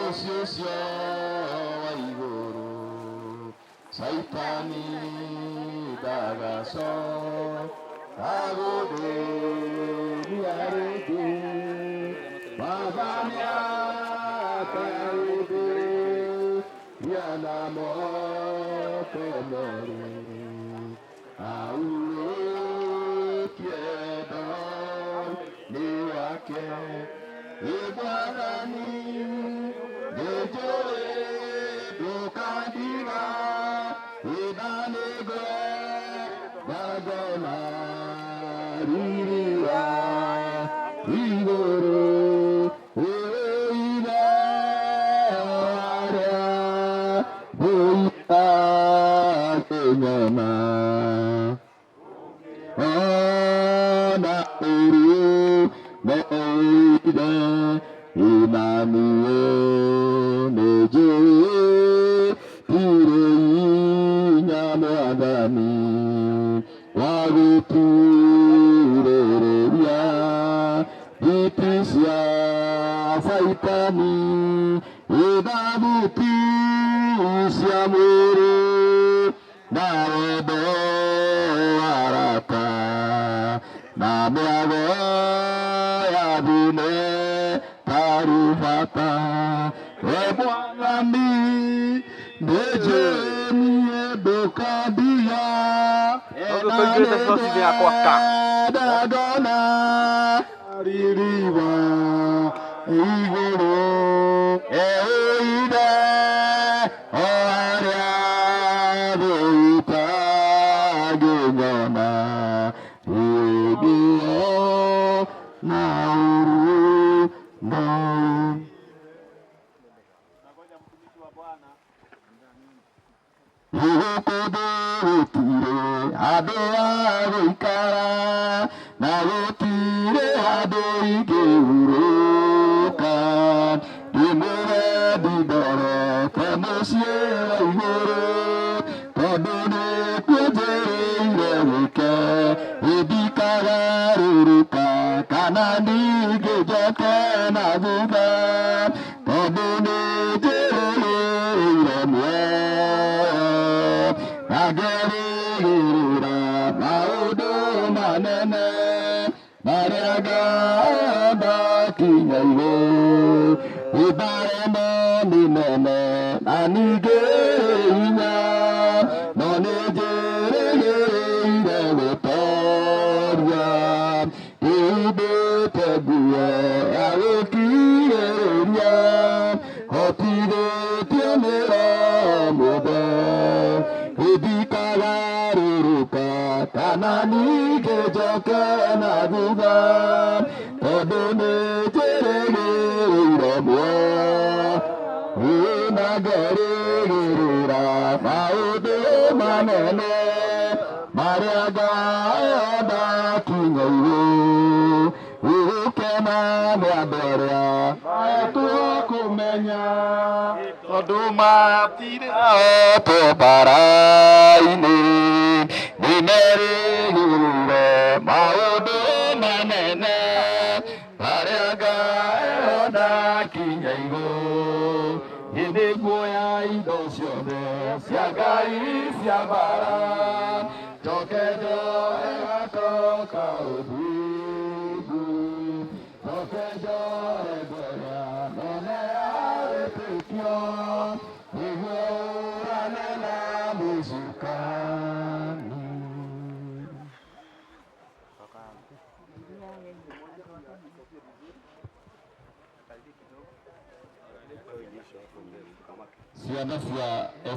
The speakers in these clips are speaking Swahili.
Mũciĩ ũcio wa igũrũ Saitani ndagacoka gũthĩnia rĩngĩ. Baba nĩakaũthĩnia na moko merĩ aurũkie wendo-inĩ wake. Ĩ Mwathani nĩnjũĩ ndũkandiga, ĩna nĩngwenda ngona riri wa igũrũ. Ũire arĩa mũikakĩnyona ona ũru noire inaniĩ nĩnjũĩ tirĩ hinya Mwathani wa gũturĩrĩria nditi cia Saitani ithabuti cia mwĩrĩ na wendo wa arata na mĩago ya thine tarĩ bata. We Mwathani nĩnjũĩ niĩ ndũkandiga, Tondũ tũingĩrĩte ploti-inĩ yakwa ka. ndagona riri wa igũrũ. Eũire o arĩa thũitangĩnyona hĩndĩ ĩyo na ũru no. Gũkũ gũtirĩ handũ ha gũikara na gũtirĩ handũ ingĩhurũka. Ndĩ mũgendi ndorete mũciĩ wa igũrũ tondũ nĩkuo njĩrĩire gũke. Ndikagarũrũka kana ningĩ njoke na thutha tondũ nĩnjĩrĩgĩrĩire muoyo na ngerĩgĩrĩra maũndũ manene marĩa ngamba kinya igũrũ. Ĩmbaremo nĩ nene na ningĩ hinya no nĩnjĩrĩgĩrĩire gũtoria. Ĩhumbĩte nguo ya gũkirĩrĩria hotithĩtio nĩ Roho Mũtheru. Ndikagarũrũka kana ningĩ njoke na thutha tondũ nĩnjĩrĩgĩrĩire muoyo na ngerĩgĩrĩra maũndũ manene marĩa ngamba kinya igũrũ. Gũkena nĩ andũ arĩa Mahetwo kũmenya tondũ matirĩ mahetwo mbara-inĩ. Nĩmerĩgĩrĩire maũndũ manene marĩa ngayona kinya igũrũ. Nĩnguoya indo ciothe cia Ngai cia mbara njoke njoe gako ka ũthingu njoke njoe ngoro nene ya wĩtĩkio nĩguo hũrane na mũcukani. Ciana cia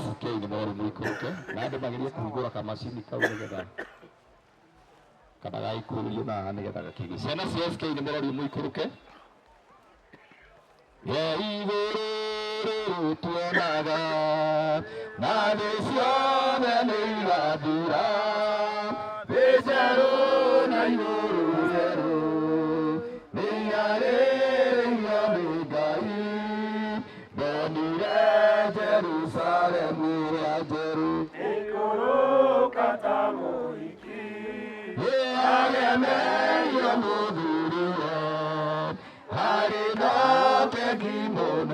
SK nĩ morĩ mũikũrũke na andũ magerie kũhingũra kamacini kau nĩgetha kana gaikũrũrio na nĩgetha gakĩgĩ. Ciana cia SK nĩ mũrorio mũikũrũke. Ye igũrũ rĩrĩ tuonaga na thĩ ciothe nĩ igathira, thĩ njerũ na igũrũ rĩerũ nĩ iarĩrĩirio nĩ Ngai. Ndonire Jerusalemu ĩrĩa njerũ Ikũrũka ta mũhiki ĩagemeirio mũthuriwe harĩ na keki mũno.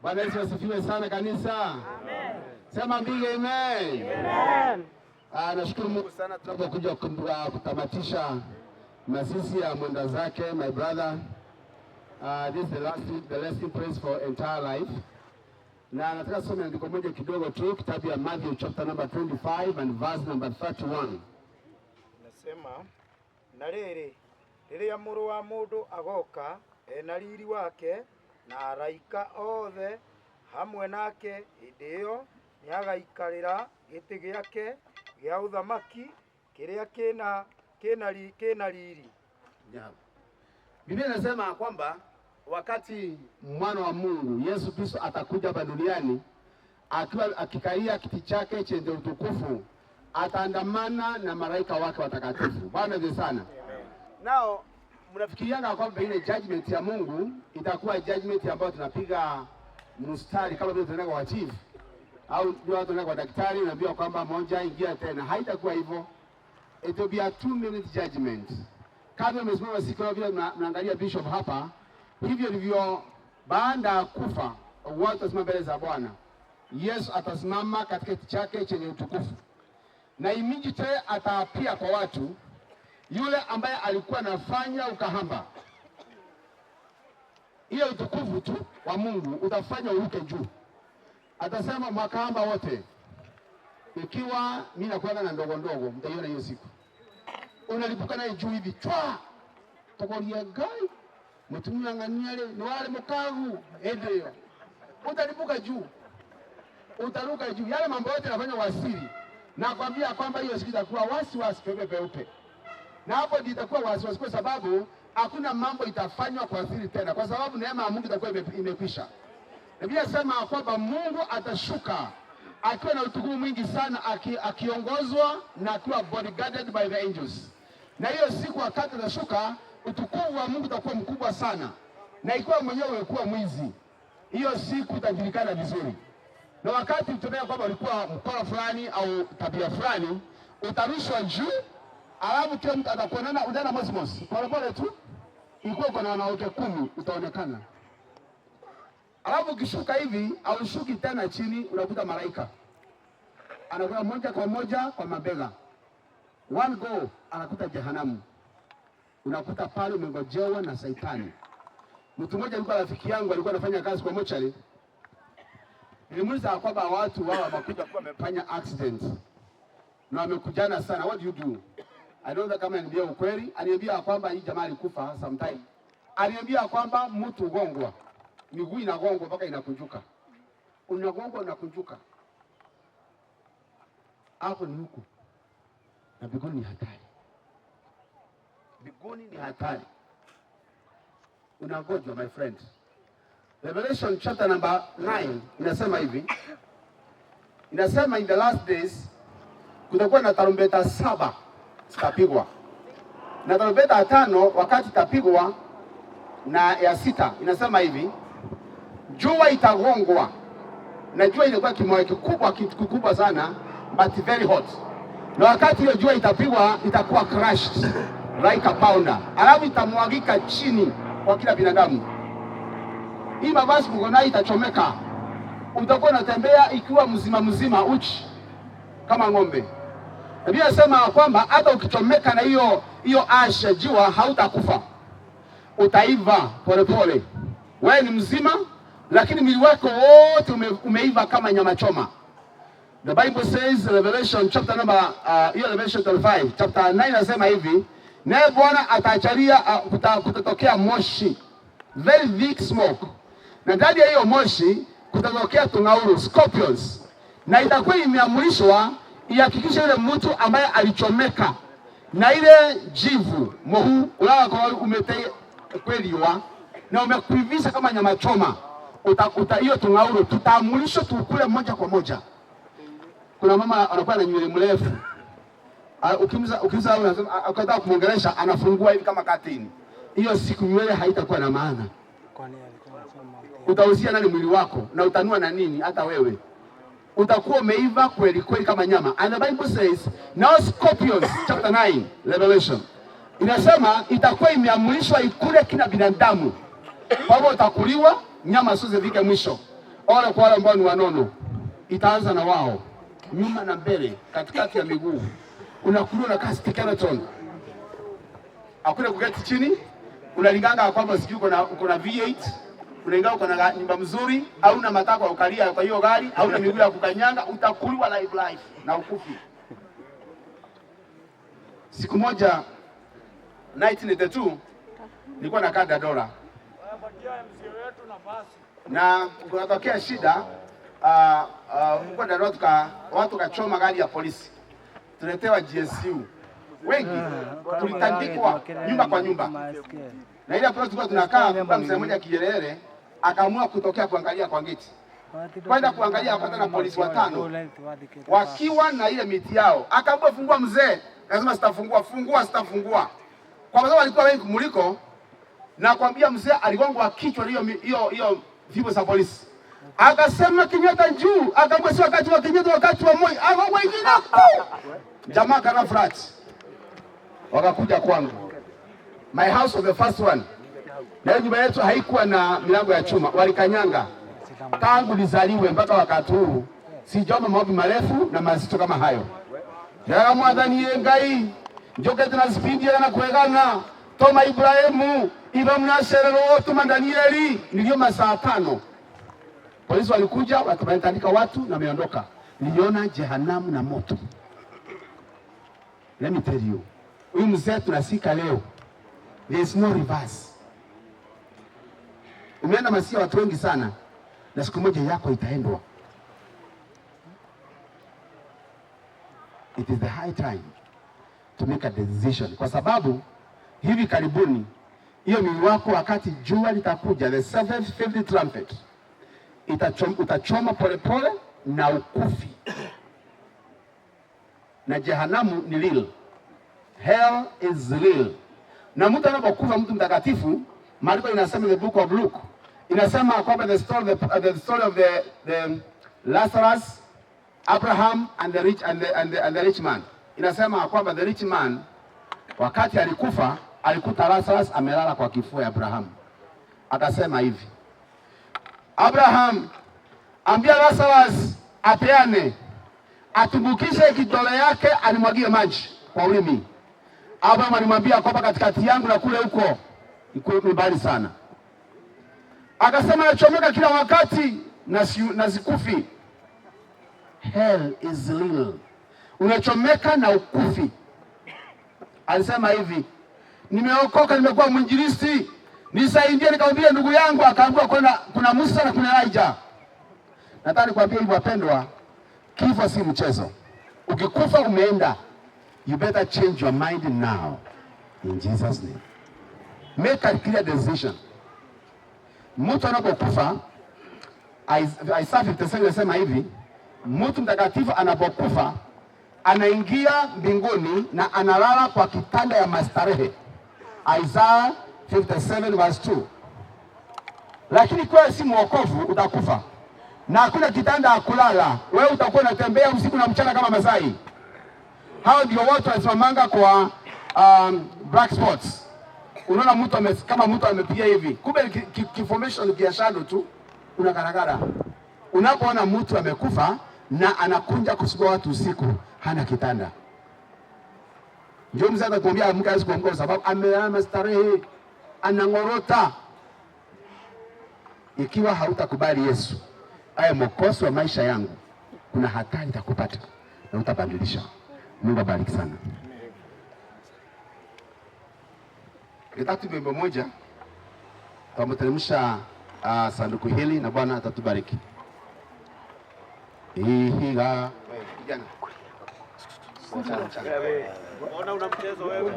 Bwana Yesu asifiwe sana kanisa. Amen. Sema big amen. Amen. Nashukuru Mungu sana tunapokuja kutamatisha mazishi ya mwenda zake, my brother. This is the last praise for entire life. Na nataka some andiko moja kidogo tu, kitabu ya Matthew chapter number 25 and verse number 31. Nasema na riri riria muru wa mundu agoka ena riri wake na araika othe hamwe nake hindi iyo niagaikarira giti giake gia uthamaki kiria kina riri. Biblia inasema kwamba wakati mwana wa Mungu Yesu Kristo atakuja hapa duniani akiwa akikalia kiti chake chenye utukufu, ataandamana na malaika wake watakatifu. Bwana ndiye sana. Nao mnafikirianga kwamba ile judgment ya Mungu itakuwa judgment ambayo tunapiga mstari kama vile tunaenda kwa chief au ndio watu wanaenda kwa daktari, unaambiwa kwamba moja ingia tena? Haitakuwa hivyo. It will be a 2-minute judgment. Kama umesimama siku vile mnaangalia bishop hapa, hivyo ndivyo baada ya kufa watu watasimama mbele za Bwana. Yesu atasimama katika kiti chake chenye utukufu, na immediately ataapia kwa watu yule ambaye alikuwa anafanya ukahaba. Ile utukufu tu wa Mungu utafanya uruke juu. Atasema makahaba wote, ikiwa mimi nakuwa na ndogo ndogo, mtaiona hiyo siku. Unalipuka naye juu hivi chwa. Tokoria gai. Mtumia nganiale ni wale mkavu ndio. Utalipuka juu. Utaruka juu. Yale mambo yote yanafanywa kwa siri. Na kwambia kwamba hiyo siku itakuwa wasiwasi pepe peupe. Na hapo ndipo itakuwa wasiwasi kwa sababu hakuna mambo itafanywa kwa siri tena, kwa sababu neema ya Mungu itakuwa imekwisha. Biblia inasema kwamba Mungu atashuka akiwa na utukufu mwingi sana, akiongozwa na akiwa bodyguarded by the angels. Na hiyo siku wakati atashuka, utukufu wa Mungu utakuwa mkubwa sana. Na ikiwa mwenyewe ulikuwa mwizi, hiyo siku itajulikana vizuri. Na wakati utaona kwamba ulikuwa mkora fulani au tabia fulani, utarushwa juu, alafu kila mtu atakuonana, utaenda mosmos. Pole pole tu. Ikiwa uko na wanawake 10 utaonekana. Alafu ukishuka hivi, aushuki tena chini, unakuta malaika. Anakuwa moja kwa moja kwa mabega. One go, anakuta jehanamu. Unakuta pale umengojewa na saitani. Mtu mmoja alikuwa rafiki yangu, alikuwa anafanya kazi kwa mochari. Nilimuuliza kwamba watu wao wamekuja kwa wamefanya accident na wamekujana sana, what do you do? I don't know kama niambia ukweli. Aliniambia kwamba hii jamaa alikufa sometime. Aliniambia kwamba mtu ugongwa, miguu inagongwa mpaka inakunjuka. Unagongwa unakunjuka. Hapo ni huku. Na biguni ni hatari. Biguni ni hatari. Unagojwa my friend. Revelation chapter number 9 inasema hivi. Inasema in the last days Kutakuwa na tarumbeta 7 zitapigwa, na tarumbeta 5 wakati itapigwa na ya 6 inasema hivi, jua itagongwa, na jua inakuwa kimoyo kikubwa kikubwa sana, but very hot. Na wakati hiyo jua itapigwa itakuwa crushed like a powder, alafu itamwagika chini kwa kila binadamu. Hii mavazi mko nayo itachomeka, utakuwa unatembea ikiwa mzima mzima uchi kama ng'ombe. Biblia inasema kwamba hata ukichomeka na hiyo ash ya jua hautakufa, utaiva polepole. Wewe ni mzima, lakini mwili wako wote umeiva kama nyama choma. The Bible says, Revelation chapter number Revelation 25 chapter 9 inasema hivi, naye Bwana ataachilia kutatokea moshi, very thick smoke, na ndani ya hiyo moshi kutatokea tungauru, scorpions, na itakuwa imeamrishwa ihakikishe yule mtu ambaye alichomeka na ile jivu mohu ulaka umetekweliwa na umekuivisha kama nyama choma, hiyo tungauru tutaamrishwa tukule moja kwa moja. Kuna mama anakuwa na nywele mrefu, ukimza unasema ukataka kumuongelesha anafungua hivi kama katini. Hiyo siku nywele haitakuwa na maana. Utauzia nani mwili wako na utanua na nini? Hata wewe utakuwa umeiva kweli kweli kama nyama. And the Bible says, now scorpions, chapter 9 Revelation inasema itakuwa imeamrishwa ikule kila binadamu. Kwa hivyo utakuliwa nyama sio zifike mwisho. Ole kwa wale ambao ni wanono, itaanza na wao, nyuma na mbele, katikati ya miguu unakuliwa na kasi skeleton. Hakuna kuketi chini, unalinganga kwamba sijui uko na V8, unaingia uko na nyumba mzuri, au na matako ya kukalia kwa hiyo gari, au na miguu ya kukanyanga, utakuliwa live life na ukufi. Siku moja 1982 nilikuwa nakaa Dandora na kunatokea shida huko Dandora, watu kachoma gari ya polisi, tuletewa GSU wengi, tulitandikwa nyumba kwa nyumba. Na ile hapo tulikuwa tunakaa, kwa mzee mmoja Kijerere akaamua kutokea kuangalia kwa geti, kwenda kuangalia akapata na polisi 5 wakiwa na ile miti yao. Akaamua fungua mzee, akasema sitafungua, fungua sitafungua, kwa sababu walikuwa wengi kumuliko. Na kwambia mzee aligongwa kichwa hiyo fimbo za polisi, akasema Kenyatta juu, akaambia si wakati wa Kenyatta, wakati wa Moi. Akaambia wengine jamaa kana flat wakakuja kwangu. My house was the first one. Na nyumba yetu haikuwa na milango ya chuma, walikanyanga. Tangu nizaliwe mpaka wakati huu sijaomba maombi marefu na mazito kama hayo. Ya mwadhani ngai njoke tunazipindia na kuegana toma Ibrahimu iba mnasherero toma Danieli. Nilioma saa 5 polisi walikuja wakatandika watu na wameondoka. Niliona jehanamu na moto. Let me tell you, huyu mzee tunasika leo, there is no reverse. Umeenda masia watu wengi sana, na siku moja yako itaendwa. It is the high time to make a decision, kwa sababu hivi karibuni hiyo mwili wako, wakati jua litakuja, the 7th trumpet, utachoma polepole na ukufi. Na jehanamu ni real. Hell is real. Na mtu anapokufa, mtu mtakatifu, maandiko inasema, the book of Luke inasema kwamba the story of the Lazarus, Abraham and the rich and the rich man. Inasema kwamba the rich man wakati alikufa alikuta Lazarus amelala kwa kifua ya Abraham. Akasema hivi, Abraham, ambia Lazarus apeane, atumbukishe kidole yake animwagie maji kwa ulimi. Abraham alimwambia kwamba katikati yangu na kule huko ni mbali sana. Akasema nachomeka kila wakati na sikufi. Hell is real. Unachomeka na ukufi. Alisema hivi, nimeokoka, nimekuwa mwinjilisti, nisaidie nikamwambia ndugu yangu. Akaambiwa kuna Musa na kuna Elijah. Nataka nikwambie hivi wapendwa, kifo si mchezo. Ukikufa umeenda. You better change your mind now. In Jesus name. Make a clear decision. Mtu anapokufa, Isaiah 57 inasema hivi, mtu mtakatifu anapokufa Anaingia mbinguni na analala kwa kitanda ya mastarehe. Isaiah 57 verse 2. Lakini kwa si mwokovu utakufa. Na hakuna kitanda ya kulala. Wewe utakuwa unatembea usiku na mchana kama Masai. Hao ndio watu wanasimamanga kwa black spots. Unaona mtu kama mtu amepiga hivi. Kumbe ki formation kia shadow tu unagaragara. Unapoona mtu amekufa na anakunja kusugua watu usiku, hana kitanda. Ndio mzee atakwambia amka hawezi kuamka kwa sababu amelala starehe, anangorota. Ikiwa hautakubali Yesu aye mwokozi wa maisha yangu, kuna hatari itakupata na utabadilisha. Mungu abariki sana. Nitatu wimbo moja tutamteremsha sanduku hili na Bwana atatubariki. Ihiga kijana. Ona una mchezo wewe.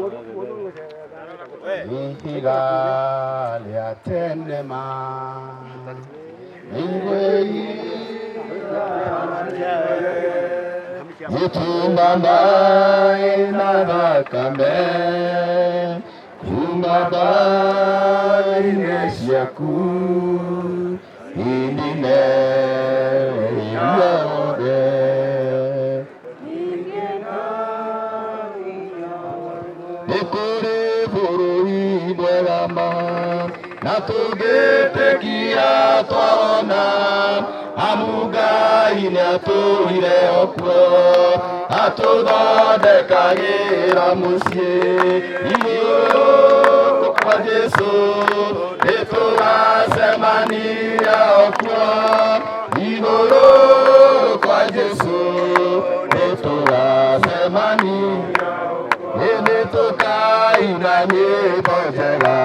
Ihiga lya tenema ingwe Yitumba na bakame kumba ineshaku indine yode Ekore burui mwegama na tugetekia twaona amu Ngai nĩatũire okuo atũthondekagĩra mũciĩ igũrũ kwa Jesũ nĩtũgacemania okuo igũrũ kwa Jesũ nĩtũgacemania nĩtũkaina nyĩmbo njega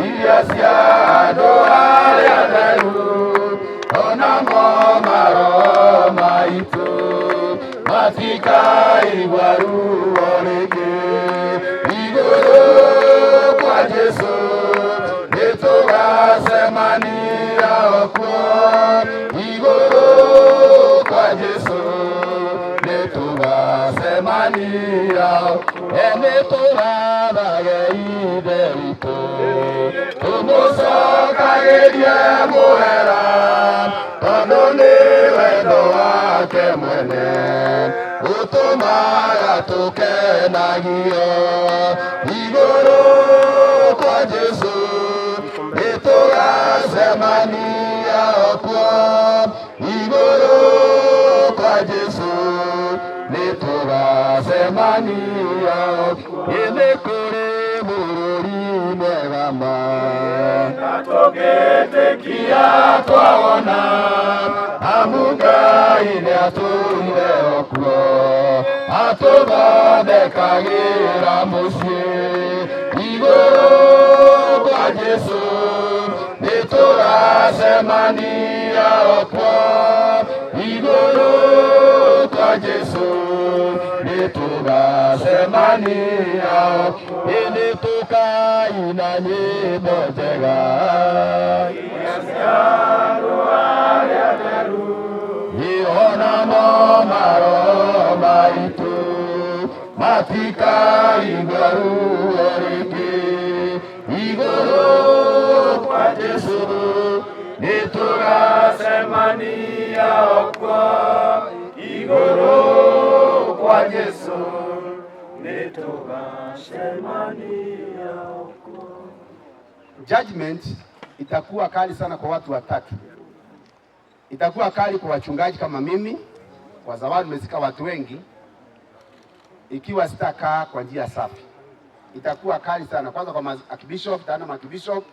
iria cia andũ arĩa atheru onamo maroho maitũ matikaigua ruo rĩngĩ igũrũ kwa Jesũ nĩtũgacemania okuo igũrũ kwa Jesũ nĩtũgacemania nĩtũrathage Ithe witũ tũmũcokagĩrie mũhera tondũ nĩ wendo wake mwene ũtũmaga tũkenagio igũrũ kwa Jesũ nĩtũgacemania okuo igũrũ kwa Jesũ nĩtũgacemania nĩ kũrĩ bũrũri mwega ma tũgĩtĩkia twaona amu Ngai nĩatũire okuo atũthondekagĩra mũciĩ igũrũ kwa Jesũ nĩtũgacemania okuo igũrũ kwa Jesũ nĩtũgacemania nĩtũkaina nyĩmbo njega iria cia andũ arĩa atheru onamo maroho maitũ matikaigua ruo rĩngĩ igũrũ kwa Jesũ nĩtũgacemania okuo igũrũ kwa Jesũ nĩtũgacemania okuo. Judgment itakuwa kali sana kwa watu watatu. Itakuwa kali kwa wachungaji kama mimi, kwa sababu nimezika watu wengi. Ikiwa sitakaa kwa njia safi, itakuwa kali sana. Kwanza kwa archbishop, tena archbishop,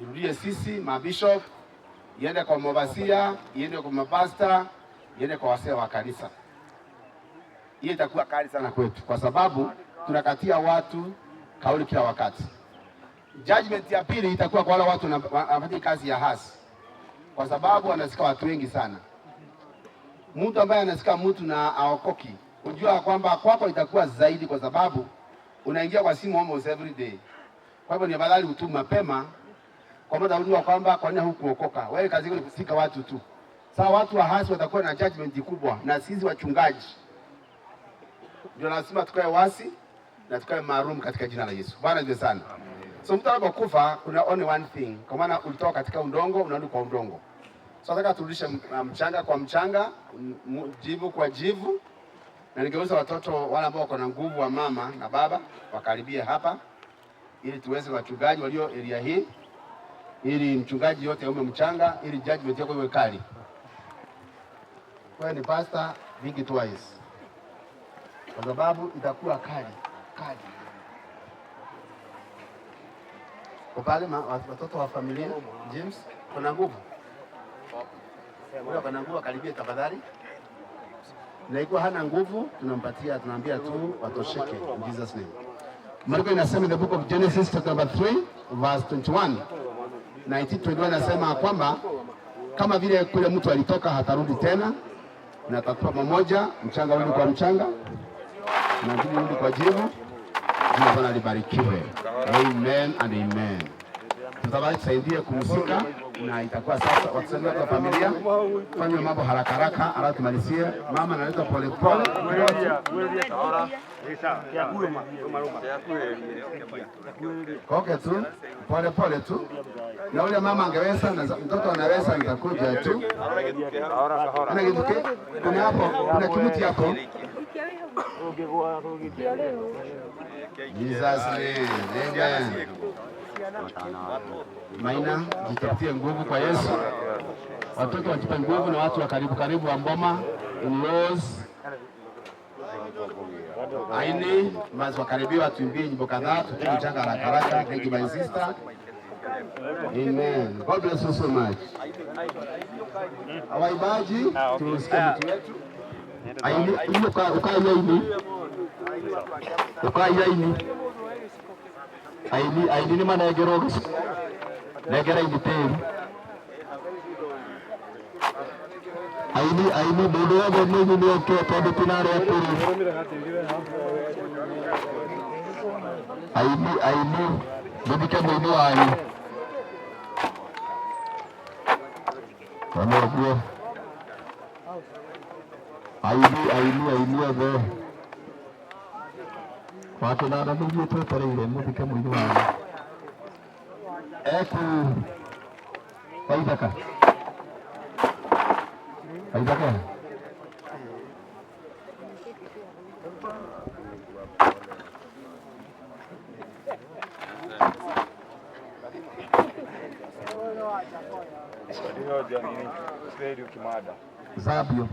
irudie sisi mabishop, iende kwa mavasia, iende kwa mapasta, iende kwa wasee wa kanisa. Hiyo itakuwa kali sana kwetu kwa sababu tunakatia watu kauli kila wakati. Judgment ya pili itakuwa kwa wale watu wanafanya kazi ya hasi, kwa sababu wanasika watu wengi sana. Mtu ambaye anasika mtu na aokoki, unajua kwamba kwako itakuwa zaidi, kwa sababu unaingia kwa simu almost every day. Kwa hivyo ni afadhali utume mapema, kwa maana unajua kwamba kwa nini hukuokoka. Wewe kazi yako ni kusika watu tu. Sasa watu wa hasi watakuwa na judgment kubwa, na sisi wachungaji Ndio lazima tukae wasi na tukae maalum katika jina la Yesu. Bwana asifiwe sana. So mtu anapokufa kuna only one thing, kwa maana ulitoka katika udongo unarudi kwa udongo. So nataka turudishe mchanga kwa mchanga, jivu kwa jivu, na nigeuza watoto wale ambao wako na nguvu wa mama na baba wakaribie hapa, ili tuweze wachungaji walio area hii, ili mchungaji yote aume mchanga, ili judgment yako iwe kali. Wewe ni pastor, think twice, kwa sababu itakuwa kali kali. Kwa pale watoto wa familia James, kuna nguvu huyo, kuna nguvu, akaribie tafadhali. Na ikiwa hana nguvu, tunampatia, tunaambia tu watosheke in Jesus name. Maandiko inasema in the book of Genesis chapter number 3 verse 21 1921 inasema kwamba kama vile kule mtu alitoka hatarudi tena, na atatupa pamoja, mchanga urudi kwa mchanga na jivu rudi kwa jivu. Jina la Bwana libarikiwe. Amen and amen. Tafadhali tusaidie kumzika na itakuwa sasa watusaidia kwa familia, fanye mambo haraka haraka, alafu tumalizie. Mama analeta pole pole. Koke tu pole pole tu, na ule mama angeweza na mtoto anaweza, nitakuja tu. Kuna kitu kuna hapo, kuna kimuti hapo. Jesus name, amen. Maina, jitafutie nguvu kwa Yesu. Watoto wajipe nguvu na watu wa karibu karibu wa Mboma, in-laws, aini basi wakaribia, watuimbie nyimbo kadhaa, tupige mchanga haraka haraka. Thank you my sister. Amen. God bless you so much. Waimbaji, tusikie mtu wetu. Aini, ukaa aini. Ukaa aini. Aini, aini ni manengerwo nengera ini tĩri. Aini, aini mũndũ wothe mũini nĩ oke tondũ tuna arĩa akũrũ. Aini, aini mũthike mũini wanyu. Ona ũguo. Aini, aini, aini othe. Wa kĩnanda nĩguo twetereire mũthike mũini wanyu. Eku Waithaka. Waithaka. Zabio.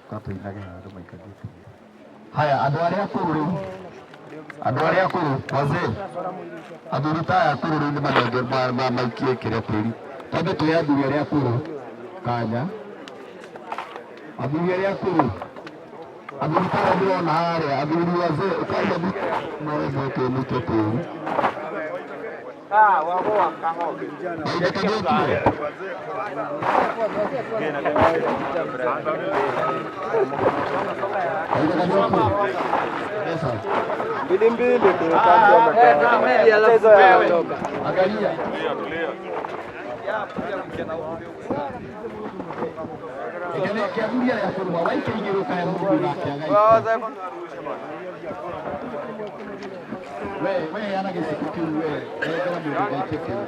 Katuinage andũ maikarĩte. Haya, andũ arĩa akũrũ rĩu, andũ arĩa akũrũ, wazee, athuri ta aya akũrũ rĩu nĩ manenge maikie kĩrĩa tĩri. Twambe tuoe athuri arĩa akũrũ kanya. Athuri arĩa akũrũ, athuri ta aya ndĩrona harĩa, athuri wazee, ũkaiga moke mũikie tĩri. Waithaka nĩokire? Waithaka nĩokire? Pesa. Mbili mbili tu mchezo ya Angalia. Kĩa athuri arĩa akũrũ mawaike igĩrĩ kaya mũndũ nake agaikara. We, we ana gĩciko kĩu we, nengera mũndũ gaikie kĩu.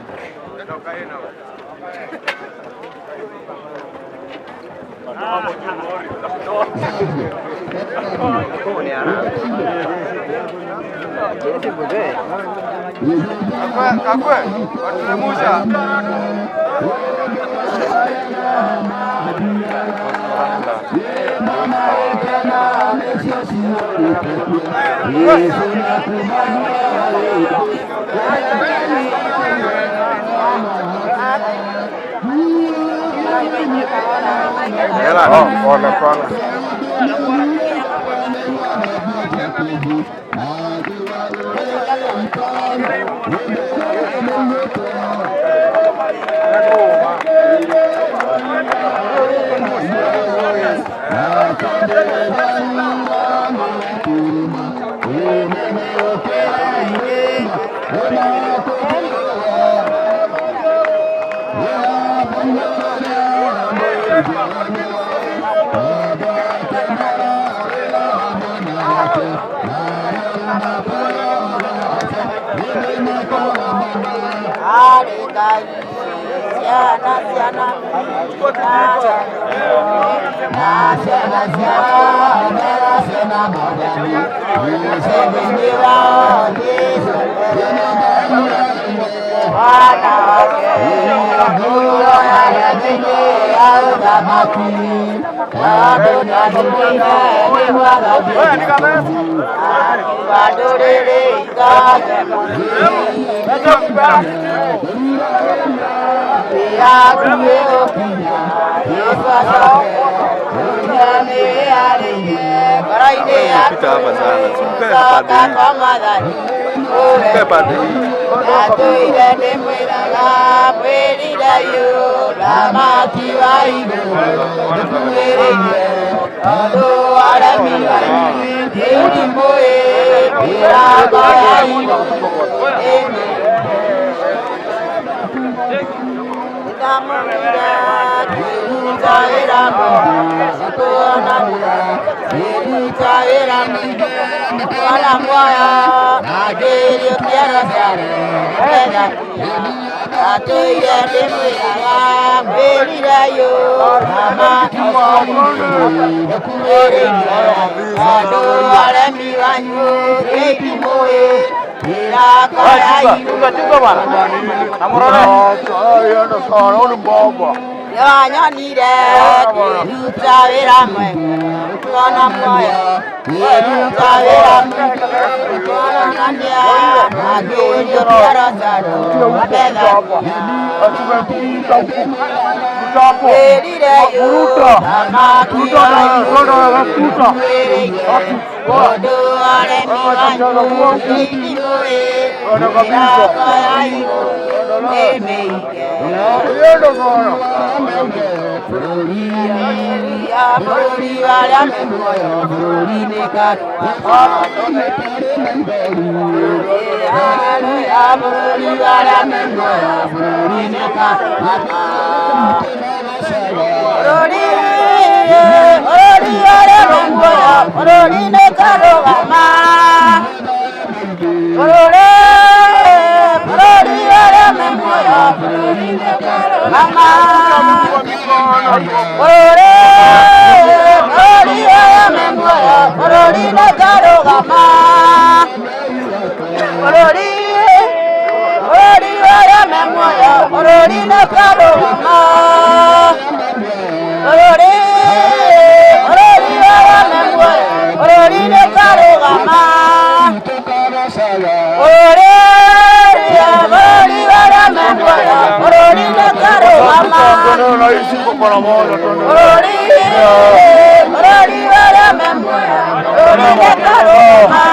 Kakwe, watulemusha. Pole pole. Ngai ciana ciana ciana ciana ciana mwathani thĩinĩ wao Jesũ mwana wake ngoro ya thĩinĩ ya ũthamaki tondũ nĩatũmĩire nĩ mwathani akiuga ndũrĩrĩ ikage yakuĩ gũkinya Jesũ acoke dunia nĩyarĩire ngoro-inĩ yaku gũcoka kwa mwathani ndatũire ndĩmwĩraga mwĩrire ũthamaki wa igũrũ nĩkuhĩrĩirie tondũ aremi wanyu ndĩrimũĩ mĩrango ya igũrũ ndamũrire ngĩruta wĩra mwega kuonania ngĩruta wĩra mũingĩ kuona muoyo na ngĩriũkia Lazaro ndatũire ndĩmwĩraga mwĩrire ũthamaki wa igũrũ nĩkuhĩrĩirie tondũ aremi wanyu ndĩrimũĩ mĩrango ya igũrũ nĩwanyonire ngĩruta wĩra mwega kuona muoyo ngĩruta wĩra mũingĩ kuonania na ngĩriũkia Lazaro mwĩrire ũthamaki wa igũrũ nĩkuhĩrĩirie tondũ aremi wanyu ndĩrimũĩ mĩrango ya igũrũ nĩmĩige bũrũri warĩa me muoyo bũrũri-inĩ bũrũri warĩa me muoyo bũrũri-inĩ bũrũri warĩa me muoyo bũrũri-inĩ karũgama bũrũri warĩa me muoyo bũrũri-inĩ karũgama bũrũri warĩa me muoyo bũrũri-inĩ karũgama bũrũri warĩa me muoyo bũrũri-inĩ karũgama bũrũri warĩa me muoyo bũrũri-inĩ karũgama bũrũri warĩa me muoyo bũrũri-inĩ karũgama bũrũri warĩa me muoyo bũrũri-inĩ karũgama